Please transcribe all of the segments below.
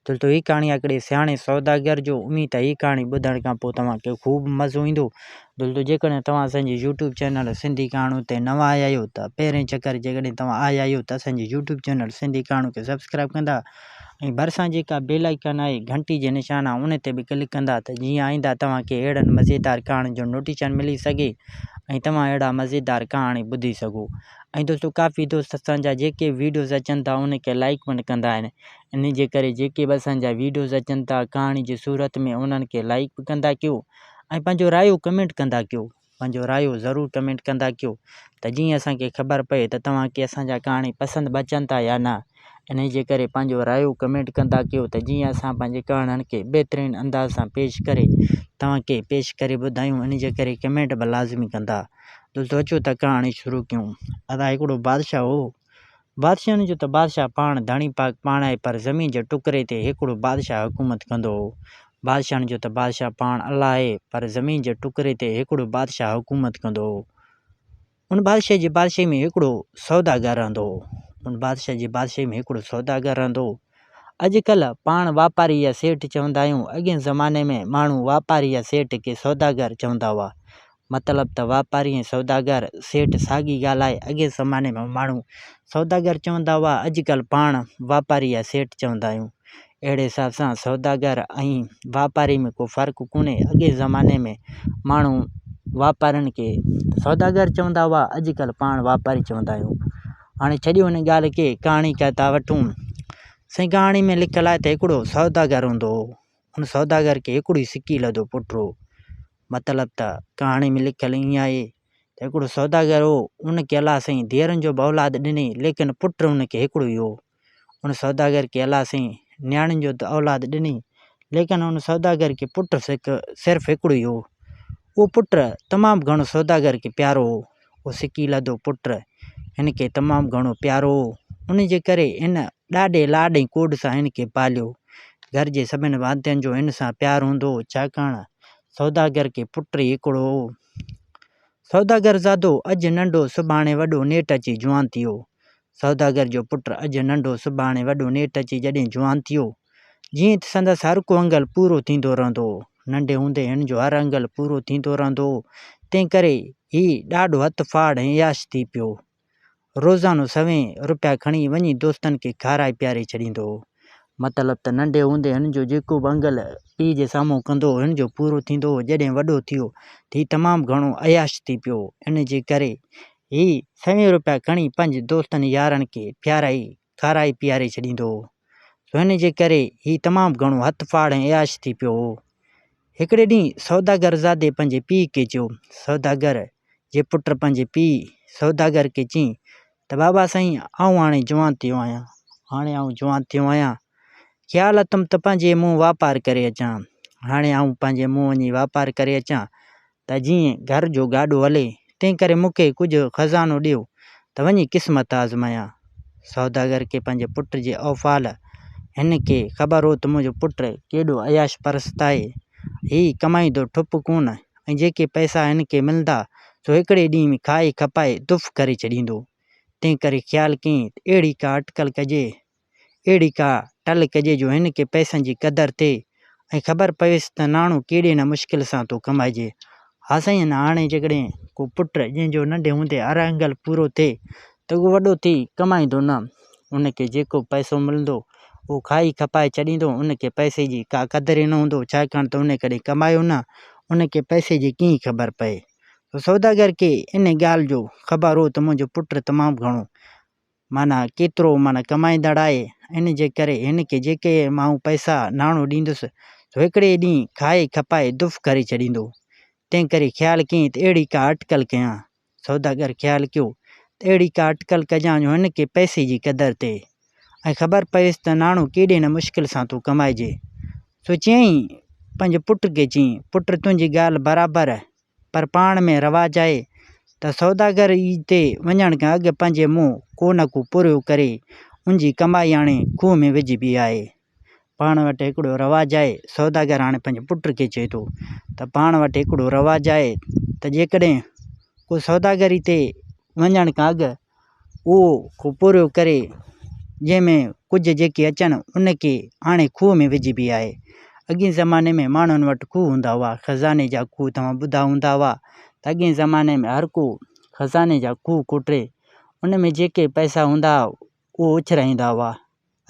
دوستو هي ڪهاڻي آهي هڪڙي سياڻي سوداگر جو. اميد ته هي ڪهاڻي ٻڌڻ کان پوء توهان کي خوب مزو ايندو. دوستو جيڪڏهن توهان اسان جي يوٽيوب چينل سنڌي ڪهاڻيون تي نوان آيا آهيو ته پهرين چڪر جيڪڏهن توهان آيا آهيو ته اسان جي يوٽيوب چينل سنڌي ڪهاڻيون کي سبسڪرائب ڪندا ۽ ڀرسان جيڪا بيل آئيڪن آهي گهنٽي جي نشان آهي ان تي به ڪلڪ ڪندا ته جيئن آئنده توهان کي اهڙن مزيدار ڪهاڻين جو نوٽيشن ملي سگهي ۽ توهان اهڙا مزيدار ڪهاڻي ٻڌي سگهو. ۽ دوستو ڪافي دوست اسان جا جيڪي ويڊيوز اچن ٿا ان کي لائيڪ پڻ ڪندا آهن انهي جي ڪري جيڪي به اسان جا ويڊيوز اچن ٿا ڪهاڻي جي صورت ۾ انهن کي لائيڪ به ڪندا ڪيو ۽ پنهنجو رايو ڪمينٽ ڪندا ڪيو پنهنجو رايو ضرور ڪمينٽ ڪندا ڪيو ته جيئن اسان کي خبر پئي ته توهان کي اسان جا ڪهاڻي پسند به اچن ٿا يا نه انهي جي ڪري پنهنجو رايو ڪمينٽ ڪندا ڪيو ته جيئن اسان پنهنجي ڪهاڻين کي بهترين انداز سان پيش ڪري توهان کي پيش ڪري ٻڌايون انهي جي ڪري ڪمينٽ به لازمي ڪندا. دوستو اچو ته ڪهاڻي شروع ڪيون. ادا هڪڙو بادشاهه هو. بادشاهن جو ته بادشاهه پاڻ ڌڻي پاڪ پاڻ آهي پر زمين جي ٽڪري تي هڪڙو بادشاهه حڪومت ڪندو هو. بادشاهن جو ته بادشاهه پاڻ الله آهي پر زمين جي ٽڪري تي هڪڙو بادشاهه حڪومت ڪندو هو. ان بادشاهه جي بادشاهي ۾ هڪڙو سوداگر رهندو هو. ان بادشاهه جي بادشاهي ۾ هڪڙو سوداگر رهندو هو. اڄ ڪلهه پاڻ واپاري يا سيٺ چوندا آهيون. اڳئين زماني ۾ ماڻهو واپاري يا سيٺ کي سوداگر چوندا هئا. مطلب ته واپاري ۽ سوداگر، سيٺ ساڳي ڳالهه آهي. اڳئين زماني ۾ ماڻهو سوداگر چوندا هئا، اڄ ڪلهه پاڻ واپاري يا سيٺ چوندا آهيون. اهڙي حساب سان سوداگر ۽ واپاري ۾ ڪو فرق ڪونهي. اڳئين زماني ۾ ماڻهو واپارين کي سوداگر چوندا هئا، اڄ ڪلهه پاڻ واپاري چوندا آهيون. هاڻي ڇڏيو ان ڳالهه کي، ڪهاڻي ڪا ٿا وٺون. سائين ڪهاڻي ۾ لکيل آهي ته هڪڙو سوداگر هوندو هو. ان سوداگر کي هڪڙو ئي سڪيلڌو پٽ هو. مطلب ته ڪهاڻي ۾ لکيل ائين آهي ته هڪڙو سوداگر هو، ان کي الله سائين ڌيئرن جو به اولاد ڏني، ليڪن پٽ ان کي هڪڙو ئي هو. ان سوداگر کي الله سائين نياڻين جو ته اولاد ڏني، ليڪن ان سوداگر کي پٽ صرف هڪڙو ئي هو. اهو پٽ تمام گهڻو سوداگر کي پيارو هو. اهو سڪيلڌو پٽ هن کي تمام گهڻو پيارو هو. ان جي ڪري هن ڏاڍي لاڏ ۽ ڪوڏ سان هن کي پاليو. گهر جي سڀن ڀاتين جو هن سان پيار هوندو هو، ڇاڪاڻ سوداگر کي پٽ ئي هڪڙو هو. سوداگر زادو اڄ ننڍو سڀاڻي وڏو نيٺ اچي جوان ٿيو. سوداگر جو پٽ اڄ ننڍو سڀاڻي وڏو نيٺ اچي جڏهن جوان ٿيو، جيئن ته سندس هر ڪو انگل پورو ٿيندو رهندو هو. ننڍي هوندي هن جو هر انگل پورو ٿيندو رهندو هو، تنهن ڪري هي ڏاڍو هٿ ڦاڙ ۽ عياش ٿي پيو. روزانو سوين روپيا کڻي وڃي دوستن کي کارائي پياري ڇڏيندو هو. مطلب ته ننڍي هوندي هن جو جيڪو به انگل پيء جي سامهون ڪندو هو، هن جو پورو ٿيندو هو. جڏهن وڏو ٿيو ته هي تمام گهڻو عياش ٿي پيو. ان جي ڪري هي سوين روپيا کڻي پنهنجي دوستن يارن کي پيارائي کارائي پياري ڇڏيندو هو. سو ان جي ڪري هي تمام گهڻو هٿ ڦاڙ ۽ عياش ٿي پيو هو. هڪڙي ڏينهن سوداگر زادي پنهنجي پيء کي چيو. سوداگر جي پٽ پنهنجي پيء سوداگر کي چيائين ته بابا سائين آئون هاڻي جوان ٿيو آهيان. هاڻي آئون جوان ٿيو آهيان. خيال اٿم ته پنهنجي منهن واپار ڪري اچان. هاڻي آئون پنهنجي منهن وڃي واپار ڪري اچان ته جيئن گهر جو گاڏو هلي، تنهنڪري مون کي ڪجهه خزانو ڏيو ته وڃي قسمت آزمايان. سوداگر کي پنهنجي پٽ جي افعال هن کي خبر هو ته منهنجو پٽ ڪيڏو عياش پرست آهي. هي ڪمائيندو ٺپ ڪونه ۽ جيڪي پئسا هن کي ملندا سو هڪڙي ڏينهن ۾ کائي کپائي دف ڪري ڇڏيندو. تنهنڪري خيال ڪيائين ته اهڙي ڪا اٽڪل ڪجي اهڙي ڪا ٽل ڪجي جو هن کي پئسن جي قدر ٿئي ۽ خبر پويس ته ناڻو ڪيڏي نه مشڪل سان ٿو ڪمائجي. ها سائين هاڻي جيڪڏهن ڪو پٽ جنهن جو ننڍي هوندي هر انگل پورو ٿئي ته اهو وڏو ٿي ڪمائيندو نه. ان کي جيڪو پئسو ملندو اهو کائي کپائي ڇڏيندو. ان کي پئسي جي ڪا قدر ئي نه هوندو ڇاڪاڻ ته ان ڪڏهن ڪمايو نه ان کي پئسي جي ڪيئن خبر پئي. سوداگر کي ان ڳالهه جو خبر هو ته منهنجو پٽ تمام گهڻو معنيٰ ڪيترو معنيٰ ڪمائيندڙ آهي، ان جي ڪري هن کي جيڪي مان پئسا ناڻو ڏيندس سو هڪڙي ڏينهن کائي کپائي دف ڪري ڇڏيندو. تنهن ڪري خيال ڪيائين ته اهڙي ڪا اٽڪل ڪيان. سوداگر خيال ڪيو ته اهڙي ڪا اٽڪل ڪجان جو هن کي پئسي جي قدر ٿئي ۽ خبر پويس ته ناڻو ڪيڏي نه مشڪل سان ٿو ڪمائجي. سو چيائين پنهنجي پٽ کي چيائين، پٽ تنهنجي ڳالهه برابر پر پاڻ ۾ رواج آهي ته سوداگر عيد تي وڃڻ کان اڳ پنهنجي منهن ڪو نه ڪو پورهيو ڪري ان جي ڪمائي آڻي کوهه ۾ وجهبي آهي. پاڻ وٽ هڪڙو رواج آهي، سوداگر هاڻي پنهنجي پٽ کي چئي ٿو ته پاڻ وٽ هڪڙو رواج آهي ته جيڪڏهن ڪو سوداگري تي وڃڻ کان اڳ اهو ڪو پورهيو ڪري جنهن ۾ ڪجهه جيڪي اچن ان کي آڻي کوهه ۾ وجهبي آهي. اڳئين زماني ۾ ماڻهن وٽ کوهه هوندا هئا، خزاني جا کوهه توهان ٻڌا هوندا هئا ته اڳئين زماني ۾ هر ڪو خزاني جا کوهه کوٽي ان ۾ جيڪي پئسا هوندا هئا اهو اڇرائيندا هئا.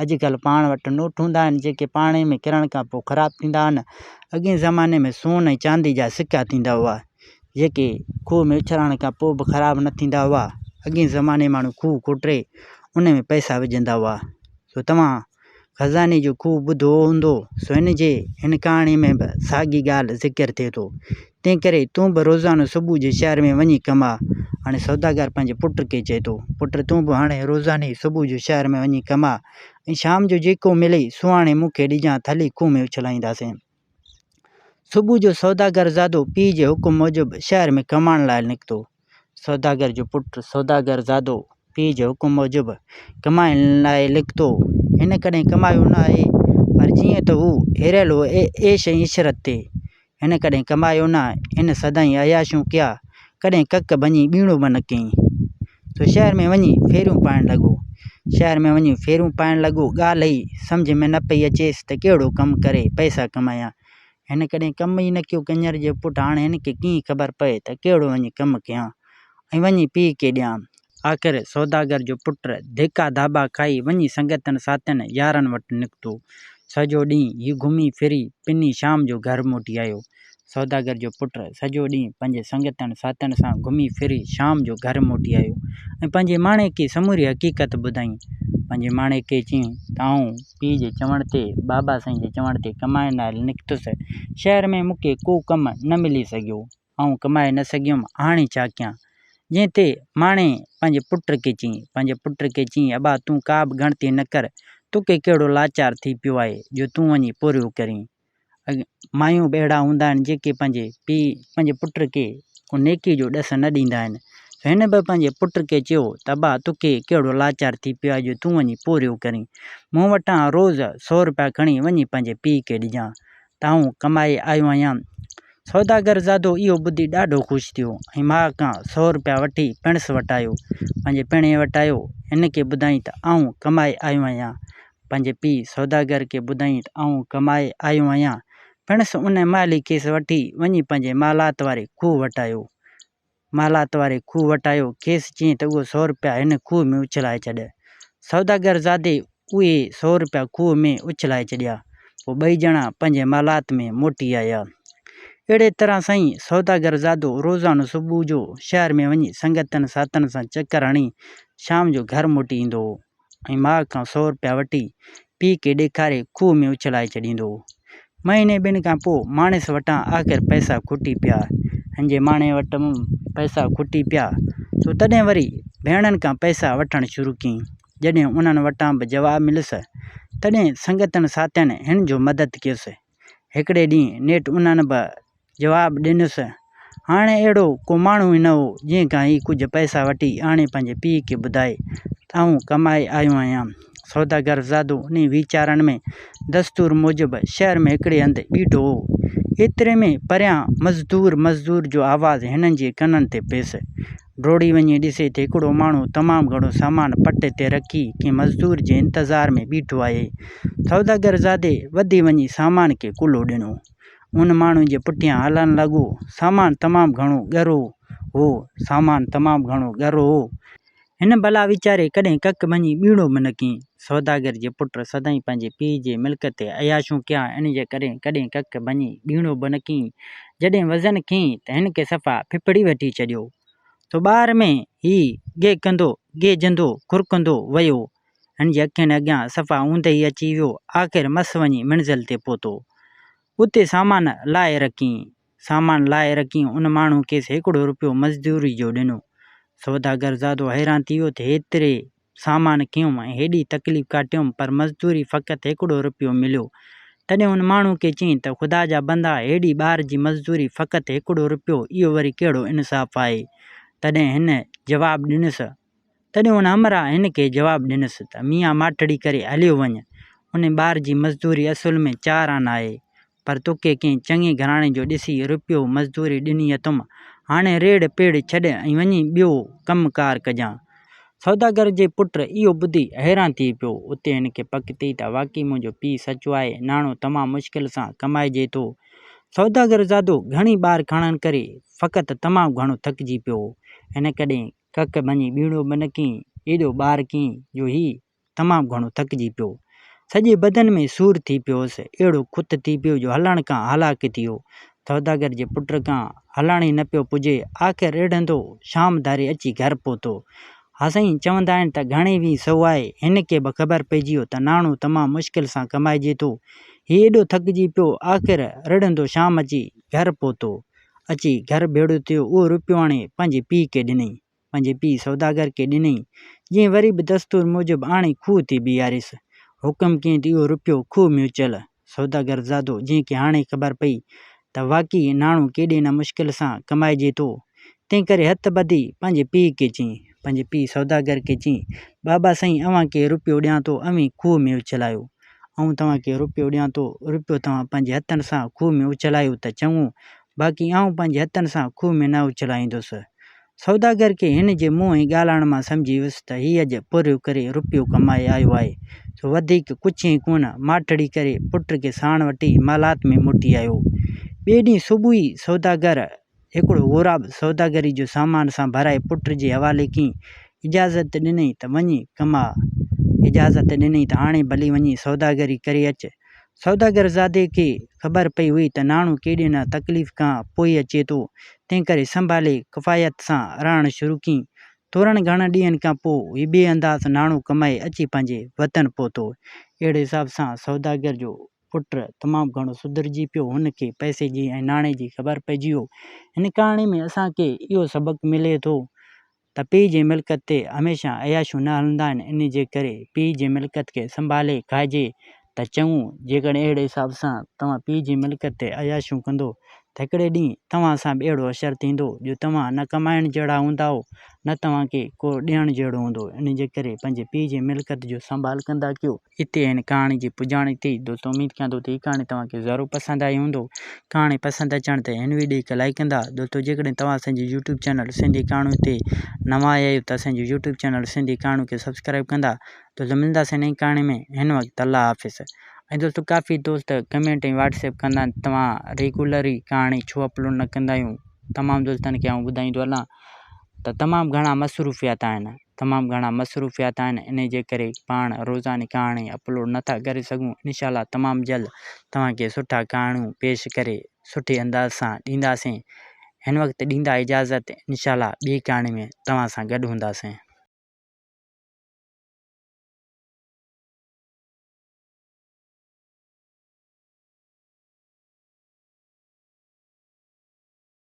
اڄڪلهه پاڻ وٽ نوٽ هوندا آهن جيڪي پاڻي ۾ ڪرڻ کان پوء خراب ٿيندا آهن. اڳئين زماني ۾ سون ۽ چاندي جا سڪا ٿيندا هئا جيڪي کوهه ۾ اڇرائڻ کان پوء به خراب نه ٿيندا هئا. اڳئين زماني ماڻهو کوهه کوٽي ان ۾ پئسا وجهندا هئا. سو توهان خزاني جو کوهه ٻڌو هوندو سو هن جي هن ڪهاڻي ۾ به ساڳي ڳالهه ذڪر ٿئي ٿو. تنهنڪري تون به روزانو صبح جو شهر ۾ وڃي ڪماء. هاڻي سوداگر پنهنجي پٽ کي چئي ٿو، پٽ تون به هاڻي روزاني صبح جو شهر ۾ وڃي ڪماء ۽ شام جو جيڪو ملئي سو آڻي مون کي ڏجان ٿلهي کوهه ۾ اڇلائينداسين. صبح جو سوداگر زادو پيء جي حڪم موجب شهر ۾ ڪمائڻ لاء نڪتو. سوداگر جو پٽ سوداگر زادو پيء جي حڪم موجب ڪمائڻ لاء نڪتو. هن ڪڏهن ڪمايو نه آهي، پر جيئن ته هو هريل هو عيش ۽ عشرت تي. هن ڪڏهن ڪمايو نه، هن سدائين عياشيون ڪيا، ڪڏهن ڪک ڀڃي ٻيڻو به نه ڪيائين. سو شهر ۾ وڃي ڦيريون پائڻ لڳو. شهر ۾ وڃي ڦيريون پائڻ لڳو، ڳالهه ئي سمجهه ۾ نه پئي اچيس ته ڪهڙو ڪم ڪري پئسا ڪمايان. هن ڪڏهن ڪم ئي نه ڪيو ڪڃر جي پٽ، هاڻي هن کي ڪيئن خبر پئي ته ڪهڙو وڃي ڪم ڪيان ۽ وڃي پيء کي ڏيان. آخر سوداگر جو پٽ ڌڪا ڌاٻا کائي وڃي سنگتن ساٿين يارن وٽ نڪتو. سڄو ڏينهن هي گهمي ڦري پني شام جو گهر موٽي آيو. سوداگر جو پٽ سڄو ڏينهن پنهنجي سنگتن ساٿين سان گهمي ڦري شام جو گهر موٽي آيو ۽ پنهنجي ماڻي کي سموري حقيقت ٻڌائين. پنهنجي ماڻي کي چيائين ته آئون پيء جي چوڻ تي بابا سائين جي چوڻ تي ڪمائڻ لاء نڪتس. شهر ۾ مون کي ڪو ڪم نه ملي سگهيو. آئون ڪمائي نه سگهيم، هاڻي ڇا ڪيان؟ جنهن تي ماڻي پنهنجي پٽ کي چيائين، پنهنجي پٽ کي چيائين، ابا تون ڪا به ڳڻتي نه ڪر، توکي ڪهڙو لاچار ٿي پيو آهي جو تون وڃي پورهيو ڪرين. مايون به اهڙا هوندا آهن جيڪي پنهنجي پيء پنهنجي پٽ کي ڪو نيڪي جو ڏس نه ڏيندا آهن. سو هن به پنهنجي پٽ کي چيو ته ابا توکي ڪهڙو لاچار ٿي پيو آهي جو تون وڃي پورهيو ڪرين. مون وٽان روز سو رپيا کڻي وڃي پنهنجي پيء کي ڏجان. ته آئون ڪمائي آيو آهيان. سوداگر زادو اهو ٻڌي ڏاڍو خوش ٿيو ۽ ماء کان سو رپيا وٺي پڻس وٽ آيو. پنهنجي پڻهين وٽ آيو. هن کي ٻڌائين ته آئون ڪمائي آيو آهيان. پنهنجي پيء سوداگر کي ٻڌائين ته آئون ڪمائي آيو آهيان. پڻس ان مهل ئي کيس وٺي وڃي پنهنجي محلات واري کوهه وٽ آيو. محلات واري کوهه وٽ آيو، کيس چيائين ته اهو سو رپيا هن کوهه ۾ اڇلائي ڇڏ. سوداگر زادي اهي سو رپيا کوهه ۾ اڇلائي ڇڏيا. پوء ٻئي ڄڻا پنهنجي محلات ۾ موٽي آيا. اهڙي طرح سائين سوداگر زادو روزانو صبح جو شهر ۾ وڃي سنگتن ساٿين سان چڪر هڻي شام جو گهر موٽي ايندو هو. ۽ ماء کان سو رپيا وٺي پيء کي ڏيکاري کوهه ۾ اڇلائي ڇڏيندو هو. مهيني ٻن کان پوء ماڻس وٽان آخر پئسا کٽي پيا. هن جي ماڻي وٽ پئسا کٽي پيا سو تڏهن وري ڀيڻن کان پئسا وٺڻ شروع ڪيائين. جڏهن انهن وٽان به جواب مليس تڏهن سنگتن ساٿين هن جو مدد ڪيس. هڪڙي ڏينهن نيٺ انهن به جواب ڏنس، هاڻي اهڙو ڪو ماڻهو ئي نه هو، جنهن کان هي ڪجهه پئسا وٺي آڻي پنهنجي پيء کي ٻڌائي ته آئون ڪمائي آيو آهيان. سوداگر زادو انهي ويچارن ۾ دستور موجب شهر ۾ هڪڙي هنڌ بيٺو هو. ايتري ۾ پريان مزدور مزدور جو آواز هنن جي ڪنن تي پيس. ڊوڙي وڃي ڏسي ته هڪڙو ماڻهو تمام گهڻو سامان پٽ تي رکي ڪنهن مزدور جي انتظار ۾ بيٺو آهي. سوداگر زادي وڌي وڃي سامان کي ڪلهو ڏنو. ان ماڻهو جي پٺيان هلڻ لڳو. سامان تمام گهڻو ڳرو هو. سامان تمام گهڻو ڳرو هو. هن ڀلا ويچاري ڪڏهن ڪک ڀڃي ٻيڻو به نه ڪيائين. سوداگر جي پٽ سدائين پنهنجي پيء جي ملڪيت تي عياشيون ڪيا، ان جي ڪري ڪڏهن ڪک ڀڃي ٻيڻو به نه ڪيائين. جڏهن وزن کنيائين ته هن کي صفا ڦڦڙي وٺي ڇڏيو. سو ٻار ۾ هي گيهڪندو، گيهجندو، کرڪندو ويو. هن جي اکين اڳيان صفا اوندهه ئي اچي ويو. آخر مس وڃي منزل تي پهتو. اتي سامان لاهي رکيائين. سامان لاهي رکي ان ماڻهو کيس هڪڙو روپيو مزدوري جو ڏنو. سوداگر زادو حيران ٿي ويو ته هيتري سامان کنيم ۽ هيڏي تڪليف ڪاٽيم پر مزدوري فقط هڪڙو روپيو مليو. تڏهن ان ماڻهو کي چيائين ته خدا جا بندا هيڏي ٻار جي مزدوري فقط هڪڙو روپيو اهو وري ڪهڙو انصاف آهي؟ تڏهن هن جواب ڏنس. تڏهن ان همراهه هن کي جواب ڏنس ته ميان ماٺڙي ڪري هليو وڃ، ان ٻار جي مزدوري اصل ۾ چار آنا آهي، پر توکي ڪنهن چڱي گهراڻي جو ڏسي رپيو مزدوري ڏني اٿم، هاڻي ريڙهه پيڙهه ڇڏ ۽ وڃي ٻيو ڪم ڪار ڪجان. سوداگر جي پٽ اهو ٻڌي حيران ٿي پيو. اتي هن کي پڪ ٿي ته واقعي منهنجو پيء سچو آهي، ناڻو تمام مشڪل سان ڪمائجي ٿو. سوداگر زادو گهڻي بار کڻڻ ڪري فقط تمام گهڻو ٿڪجي پيو هو. هن ڪڏهن ڪک ڀڃي ٻيڻو به نه ڪيائين، ايڏو بار ڪيائين جو هي تمام گهڻو ٿڪجي پيو. سڄي بدن ۾ سور ٿي پيو هوس. اهڙو کت ٿي پيو جو هلڻ کان هلاک ٿي ويو. سوداگر جي پٽ کان هلڻ ئي نه پيو پڄي. آخر رڙهندو شام ڌاري اچي گهر پهتو. ها سائين، چوندا آهن ته گهڻي ويهه سو آهي. هن کي به خبر پئجي ويو ته ناڻو تمام مشڪل سان ڪمائجي ٿو. هي ايڏو ٿڪجي پيو، آخر رڙهندو شام اچي گهر پهتو. اچي گهر ڀيڙو ٿيو. اهو روپيو آڻي پنهنجي پيء کي ڏنائين. پنهنجي پيء سوداگر کي ڏنائين، جنهن وري به دستور موجب آڻي کوهه تي بيهاريس. حڪم ڪيائين ته اهو رپيو کوهه ۾ اڇل. سوداگر زادو، جنهن کي هاڻي خبر پئي ته واقعي ناڻو ڪيڏي نه مشڪل سان ڪمائجي ٿو، تنهن ڪري هٿ ٻڌي پنهنجي پيء کي چيائين، پنهنجي پيء سوداگر کي چيائين، بابا سائين اوهان کي رپيو ڏيان ٿو، اوهين کوهه ۾ اڇلايو. آئون توهان کي رپيو ڏيان ٿو، رپيو توهان پنهنجي هٿن سان کوهه ۾ اڇلايو ته چڱو، باقي آئون پنهنجي هٿن سان کوهه ۾ نه اڇلائيندس. سوداگر کي هن جي منهن ۽ ڳالهائڻ مان سمجهي ويس ته هي اڄ پورهيو ڪري رپيو ڪمائي آيو آهي، سو وڌيڪ ڪڇيائين ڪونه، ماٺڙي ڪري پٽ کي ساڻ وٺي محلات ۾ موٽي آيو. ٻئي ڏينهن صبح ئي سوداگر هڪڙو غوراب سوداگري جو سامان سان ڀرائي پٽ جي حوالي ڪيائين. اجازت ڏنائين ته وڃي ڪماء. اجازت ڏنائين ته هاڻي ڀلي وڃي سوداگري ڪري اچ. سوداگر زادي کي خبر پئي هئي ته ناڻو ڪيڏي نه تڪليف کان پوء اچي ٿو، تنهنڪري سنڀالي ڪفايت سان رهڻ شروع ڪيائين. ٿورن گهڻن ڏينهن کان پوء هي بي انداز ناڻو ڪمائي اچي پنهنجي وطن پهتو. اهڙي حساب سان سوداگر جو پٽ تمام گهڻو سڌرجي پيو. هن کي پئسي جي ۽ ناڻي جي خبر پئجي ويو. هن ڪهاڻي ۾ اسان کي اهو سبق ملي ٿو ته پيء جي ملڪيت تي هميشه عياشيون نه هلندا آهن، انهي جي ڪري پيء جي ملڪيت کي سنڀالي کائجي ته چڱو، جيڪڏهن اهڙي حساب سان توهان پيء جي ملڪيت تي عياشيون ڪندو ته هڪڙي ڏينهن توهان سان به اهڙو حشر ٿيندو جو توهان نه ڪمائڻ جهڙا هوندائو نه توهان کي ڪو ڏيڻ جهڙو هوندو، انهي جي ڪري پنهنجي پيء جي ملڪيت جو سنڀال ڪندا ڪيو. اتي هن ڪهاڻي جي پڄاڻي ٿي. دوستو اميد ڪيان ٿو ته هي ڪهاڻي توهان کي ضرور پسند آئي هوندو. ڪهاڻي پسند اچڻ تي هن ويڊيو کي لائيڪ ڪندا. دوستو جيڪڏهن توهان اسان جي يوٽيوب چينل سنڌي ڪهاڻيون تي نوان آيا آهيو ته اسان جي يوٽيوب چينل سنڌي ڪهاڻيون کي سبسڪرائيب ڪندا. دوستو ملنداسين نئين ڪهاڻي ۾ هن وقت الله حافظ. ۽ دوستو ڪافي دوست ڪمينٽ ۽ واٽس ايپ ڪندا آهن توهان ريگولر ئي ڪهاڻي ڇو اپلوڊ نه ڪندا آهيو تمام دوستن کي آئون ٻڌائيندو هلان ته تمام گهڻا مصروفيات آهن. تمام گهڻا مصروفيات آهن انهي جي ڪري پاڻ روزاني ڪهاڻي اپلوڊ نٿا ڪري سگهون انشاء الله تمام جلد توهان کي سٺا ڪهاڻيون پيش ڪري سٺي انداز سان ڏينداسين هن وقت ڏيندا اجازت انشاء الله ٻي ڪهاڻي ۾ توهان سان گڏ هونداسين.